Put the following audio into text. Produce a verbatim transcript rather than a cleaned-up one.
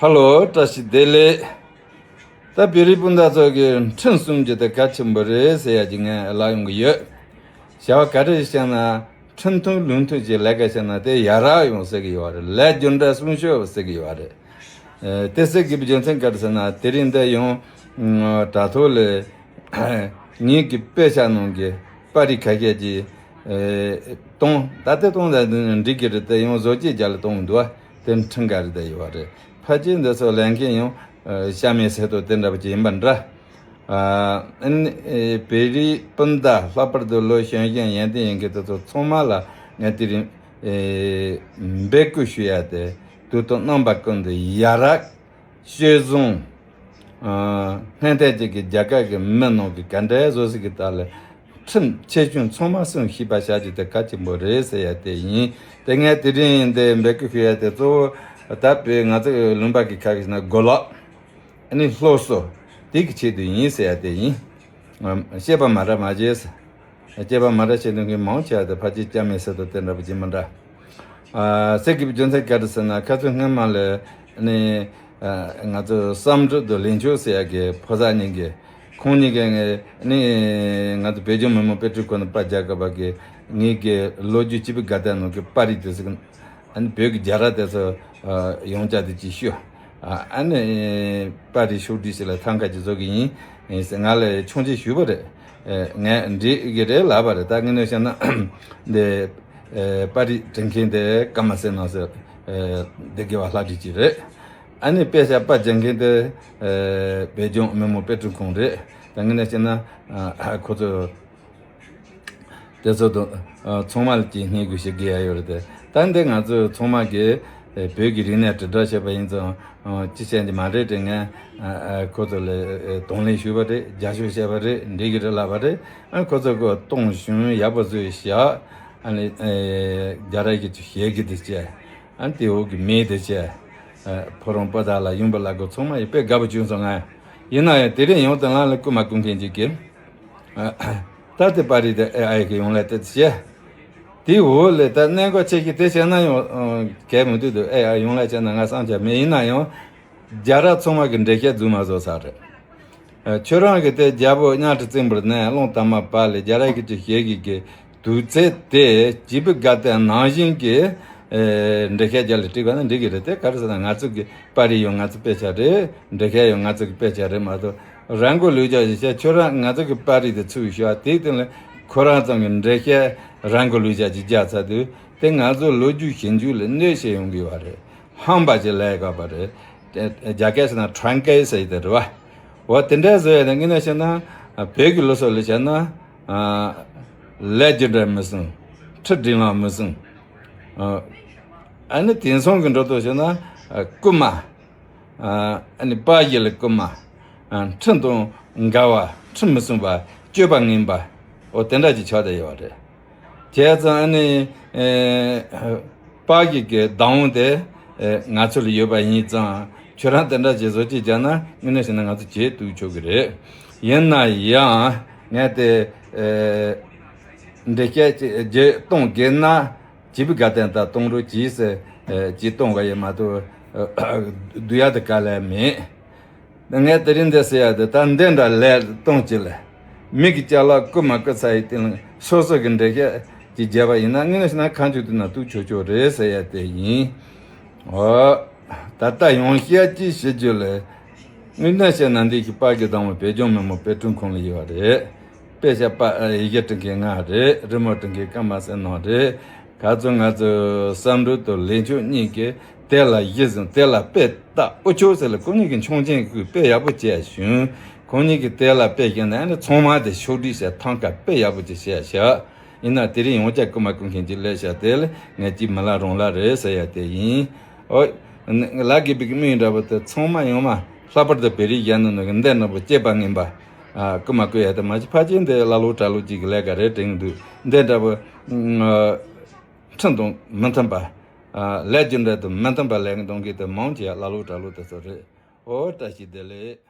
ཧ་ལོ། བཀྲ་ཤིས་བདེ་ལེགས། ད་བོད་རིགས་སྤུན་ཟླ་ཚོ་གི་འཕྲིན་གསུམ་གྱི་དེ་གལ་ཆེན་པོ་རེད་ཟེར་ཡ་ཅིག་ངས་ལབ་ཡོང་གི་ཡོད། བྱ་བ་ག་རེ་བྱས་ན་འཕྲིན་ཐུང་ལུང་ཐུང་ཅིག་ལས་ཀ་བྱས་ན་དེ་ཡ་རབས་ཡོང་ཟེར་གི་ཡོད་རེད། ལས་རྒྱུ་འབྲས་གསུང་ཆོས་ཟེར་གི་ཡོད་རེད། ཨ། དེ་ཟེར་དགོས་པའི་རྒྱུ་མཚན་ག་རེ་ཟེར་ན། དེ་རིང་འདི་ཡང་དྲ་ཐོག་ལ་ངེད་ཀྱི་དཔེ་ཆ་ནང་གི་པར་རིས་ཁ་ཤས་ཀྱིས་ཨ་གཏོང་། ད་ལྟ་གཏོང་ད་འགྲིག་གི་རེད། དེ་ཡང་བཟོ་བཅོས་རྒྱག་ལ་གཏོང་འདུག་བ། དེ་འཕྲིན་ག་རེ་ད་ཡོད་པ་རེད། ཕལ་ཆེར་འདི་ཚོ་ལེན་མཁན་ཡང་ཨ་གཤམ་མའི་ཟེར་དོ་དེ་འདྲ་པོ་ཅིག་ཡིན་པ་འདྲ། ཨ་ཨ་ནི་ཨེ་བོད་རིགས་སྤུན་ཟླ། ལྷག་པར་དུ་ལོ་གཞོན་གཞོན་ཡོན་ཏན་ཡོད་མཁན་དེ་ཚོ་ཚང་མ་ལ་ངས་དེ་རིང་ཨེ་འབོད་སྐུལ་ཞུ་ཡ་དེ། དུས་དང་རྣམ་པ་ཀུན་ཏུ་ཡ་རབས། སྤྱོད་བཟང་། ཨ་སྔོན་ཐོན་ཅིག་གི་རྒྱལ་ཁབ་ཀྱི་མི་ནང་གི་ག་འདྲའི་བཟོ་ཟིག་གི་ཐད་ལ་ཁྲིམས་ཆེ་ཆུང་ཚང་མ་སྲུང་ཤེས་པ་བྱ་རྒྱུ་དེ་གལ་ཆེན་པོ་རེད་ཟེར་ཡ་དེ་ཡིན། དེ་ངས་དེ་རིང་འདི་འབོད་སྐུལ་ཞུ་ཡ་དེ་གཙོ་བོ་ད་བོད་ང་ཚོ་ལུང་པ་གི་ཁ་གི་ན་གོ་ལག་ཨ་ནི་སློབ་གསོ་དེ་གི་ཆེད་དུ་ཡིན་ཟེར་ཡ་དེ་ཡིན། ཨ་བཤད་པ་མ་ར་མ་བྱེད། སྐྱེས་པ་མ་ར་བྱེད་དུས་ངས་མང་ཆེ་བ་དེ་ཕལ་ཆེར་སྐྱ་མེད་ཟེར་དུ་དེ་འདྲ་པོ་ཅིག་མི་འདྲ། ཨ་ཟེར་གི་བའི་རྒྱུ་མཚན་ག་རེ་ཟེར་ན། ཁ་སང་སྔོན་མ་ལ་ནི་ཨ་ང་ཚོ་བསམ་གྲུབ་དང་ལེགས་མཆོག་ཟེར་ཡ་གི་ཕོ་གསར་གཉིས་ཀྱིས། ཁོང་གཉིས་ཀས་ངས་ནི་ང་ཚོ་བོད་ལྗོངས་མི་དམངས་དཔེ་སྐྲུན་ཁང་ནས་པར་རྒྱག་སྐབས་ཀྱི་ངེད་ཀྱི་ལོ་རྒྱུས་སྐྱིད་པའི་དགའ་སྟོན་ནང་གི་པར་རིས་དེ་ཟིག་ཨ་ནི་བོད་ཀྱི་རྒྱལ་རབས་དེ་ཚོ་ཨ་ཡོངས་ཁྱབ་དེ་ཅིག་ཞུ། ཨ་ཨ་ནི་པར་རིས་ཕྱོགས་བསྒྲིགས་ཞིག་ལ་ཐང་ཀ་ཅིག་བཟོ་གི་ཡིན་ཟེར་ང་ལ་ཆུང་ཆེ་ཞུས་པ་རེད། ཨེ་ངས་འགྲིག་གི་རེད་ལབ་པ་རེད། ད་དངོས་གནས་བཤད་ན་འདི་ཨེ་པར་རིས་འབྲི་མཁན་དེ་ཀརྨ་སེ་ནང་ཟེར་ཨེ་སྡེ་དགེ་བ་ལྷ་བྲིས་ཀྱི་རེད། ཨ་ནི་དཔེ་ཆ་པར་རྒྱག་མཁན་དེ་ཨེ་བོད་ལྗོངས་མི་དམངས་དཔེ་སྐྲུན་ཁང་རེད། ད་དངོས་གནས་བཤད་ན་ཨ་ཁོ་ཚོ་དེ་ཚོ་དང་ཨ་ཚང་མ་ལ་ཅིག་སྙན་སྒྲོན་ཞུ་གི་ཡ་ཡོད་རེད་དེ། ད་འདི་ང་ཚོ་ཚང་མ་གིས་ཨེ་བོད་ཀྱི་རིག་གནས་དྲིལ་བསྒྲགས་བྱས་པ་ཡིན་ཙང་ཨ་ཅི་བྱས་འདི་མ་རེད་དྲན། ངས་ཨ་ཨ་ཁོ་ཚོ་ལ་ཨེ་གདོང་ལེན་ཞུས་པ་རེད། རྒྱབ་སྐྱོར་བྱས་པ་རེད། འགྲིག་གི་རེད་ལབ་པ་རེད། ཨ་ཁོ་ཚོ་གིས་གཏོང་བྱུང་། ཡག་པོ་བཟོས་བཞག་ཨ་ནི་ཨེ་རྒྱ་ར་གི་ཅིག་ཞལ་གྱི་དེ་བྱས། ཨ་ནི་དེ་འོག་གི་མེ་དེ་བྱས། ཨ་ཕོ་བྲང་པོ་ཏ་ལ་གཡུང་པ་ལ་སྒོ་ཚང་མ་ཡི་དཔེ་དགའ་པོ་བྱུང་སོང་ང་། ཡིན་ན་ཡང་དེ་རིང་ཡང་དེ་ལ་ལ་རྐུ་མ་རྐུ་མཁན་ཅིག་གིས། ཨ་ད་དེ་པར་རིས་དེ་ཨེ་ཨའི་གི་ཡོང་ལ་དེ་བྱས། དེའི་འོག་ལ་ད་གནད་འགག་ཆེ་གི་དེ་བྱས་ན་ཡང་ཨ་གལ་མི་འདུག་དུ་ཨེ་ཨའི་ཡོང་ལ་བྱས་ན་ང་བསམ་ཆ་མེད། ཡིན་ན་ཡང་རྒྱལ་རབས་ཚང་མ་གི་འགྲེལ་བཤད་རྫུན་མ་བཟོ་ཚར་རེད། ཨ་ཁྱོད་རང་གི་དེ་རྒྱལ་པོ་གཉའ་ཁྲི་བཙན་པོའི་ནས་གླང་དར་མ་བར་ལ་རྒྱ་ར་གི་ཅིག་ཞལ་གྱི་གི་དུས་ཚོད་དེ་སྐྱིད་པོ་དགའ་སྟོན་ནང་བཞིན་གྱི་ཨེ་འགྲེལ་བཤད་རྒྱག་ལ་བྲིས་པ་ན་འགྲིག་གི་རེད་དེ། ག་རེ་ཟེར་ན་ང་ཚོ་གི་པར་རིས་ཡང་ང་ཚོ་དཔེ་ཆ་རེད། འགྲེལ་བཤད་ཡང་ང་ཚོ་གི་དཔེ་ཆ་རེད་མ་གཏོགས། རང་གི་ལུགས་ཀྱང་ཞིག་བཤད། ཁྱོད་རང་ང་ཚོ་གི་པར་རིས་དེ་ཚུར་ཞུ་བ་དེའི་སྟེང་ལ་ཁོ་རང་ཚང་གི་འགྲེལ་བཤད་རང་གི་ལུགས་ཀྱང་ཅིག་རྒྱག་ཚར་དུས་དེ་ང་ཚོ་ལོ་རྒྱུས་ཞིབ་འཇུག་ལ་གནོད་བྱེད་ཡོང་གི་ཡོད་རེད། ཧམ་པ་ཅིག་ལས་དགོས་པ་རེད། རྒྱ་སྐད་ཟེར་ན་ཁྲང་ཀའི་ཟེར་དེ་རེད་བ། འོ་དེ་འདྲ་བཟོ་ཡ་དེ་དངོས་གནས་བཤད་ན་བོད་ཀྱི་ལུགས་སྲོལ་ལ་བཤད་ན་ལས་རྒྱུ་འབྲས་མི་སྲུང་། ཁྲི་དྲིན་ལན་མི་སྲུང་། ཨ་ནི་དེང་སང་གི་འགྲོ་སྟངས་བཤད་ན་རྐུ་མ། ཨ་ནི་པར་གཞི་ལ་རྐུ་མ། ཨ་ཁྲིམས་དང་འགལ་བ། ཁྲིམས་མི་སྲུང་བ། སྤྱོད་པ་ངན་པ། འོ་དེ་འདྲ་ཅིག་ཆགས་བསྡད་ཡོད་པ་རེད། བྱས་ཙང་ཨ་ནི་ཨེ་པར་གཞི་གི་བདག་དབང་དེ་ཨེ་ང་ཚོ་ལ་ཡོད་པ་ཡིན་ཙང་ཁྱོད་རང་དེ་འདྲ་ཅིག་བཟོ་ཅིག་བྱས་ན་དངོས་གནས་བཤད་ན་ང་ཚོ་བྱེད་ཐུབ་ཆོག་གི་རེད། ཡིན་ན་ཡང་ངས་དེ་ཨེ་འགྲེལ་བཤད་ཅིག་བརྗོད་གཏོང་དགོས་ན། སྐྱིད་པའི་དགའ་སྟོན་ད་གཏོང་རོགས་གྱིས་ཟེར་ཨེ་ཅིག་གཏོང་བ་ཡིན་མ་གཏོགས་ཨེ་བསྡུ་ཡ་དེ་ག་ལ་མེད། ངས་དེ་རིང་འདི་ཟེར་ཡ་དེ་ད་འདི་འདྲ་ལས་གཏོང་ཅིག་ལ། མི་གི་ཅ་ལག་རྐུ་མ་རྐུ་ཚར་ཡི་སྟེང་ལ་སོ་སོ་གི་འགྲེལ་བཤད་ཅིག་བརྒྱབ་པ་ཡིན་ན་དངོས་གནས་བཤད་ན་ཁ་མཆུ་དུས་ན་ཐུག་ཆོག་ཆོག་རེད་ཟེར་ཡ་དེ་ཡིན། འོ། ད་ལྟ་ཡང་བཤད་ཀྱི་བཤད་རྒྱུ་ལས། དངོས་གནས་བཤད་ན་འདི་གི་པར་གྱི་བདག་པོ་བོད་ལྗོངས་མི་དམངས་དཔེ་སྐྲུན་ཁང་ལ་ཡོད་པ་རེད། དཔེ་ཆ་པར་ཡི་གེ་འབྲི་མཁན་ང་རེད། རི་མོ་འབྲི་མཁན་ཀརྨ་བསོད་ནམས་རེད། ག་ཚོད་ང་ཚོ་བསམ་གྲུབ་དང་ལེགས་མཆོག་གཉིས་ཀྱིས་དེ་ལ་གཞི་བཟུང་། དེ་ལ་དཔེ་ལྟ་ཨུ་ཆོ་ཟེར་ལ་ཁོ་གཉིས་ཀྱི་མཆོང་ཆེན་གྱིས་དཔེ་ཡག་པོ་བྱས་བྱུང་། ཁོ་གཉིས་ཀྱིས་དེ་ལ་དཔེ་བཞག་ནས་ཨ་ནི་ཚང་མ་དེ་ཕྱོགས་སྒྲིག་བྱས། ཐང་ཀ་དཔེ་ཡག་པོ་ཅིག་བྱས་བཞག་ཡིན་ན་དེ་རིང་ཡང་བསྐྱར་རྐུ་མ་རྐུ་མཁན་ཅིག་སླེབས་ཤག་དེ་ལ་ངས་ཅིག་མི་ལ་རང་ལ་རེད་ཟེར་ཡ་དེ་ཡིན། ཨོ། ལ་དགེ་བི་གི་མི་འདྲ་པོ་དེ་ཚང་མ་ཡོང་མ། ལྷག་པར་དུ་བོད་རིགས་གཞན་ནང་གི་འདི་འདྲ་པོ་སྐྱེས་པ་ངན་པ། ཨ་རྐུ་མ་རྐུ་ཡ་དེ་མ་གཞི་ཕལ་ཆེར་འདི་ཀླ་ཀློ་གྲྭ་ལོག་ཅིག་གི་ལས་ཀ་རེད་དྲན་གི་འདུག་འདི་འདྲ་པོ་ཁྲིམས་དང་མི་མཐུན་པ། ལས་རྒྱུ་འབྲས་དང་མི་མཐུན་པ་ལས་གཏོང་མཁན་དེ་མང་ཆེ་བ་ཀླ་ཀློ་གྲྭ་ལོག་དེ་ཚོ་རེད། ཨོ་བཀྲ་ཤིས་བདེ་ལེགས།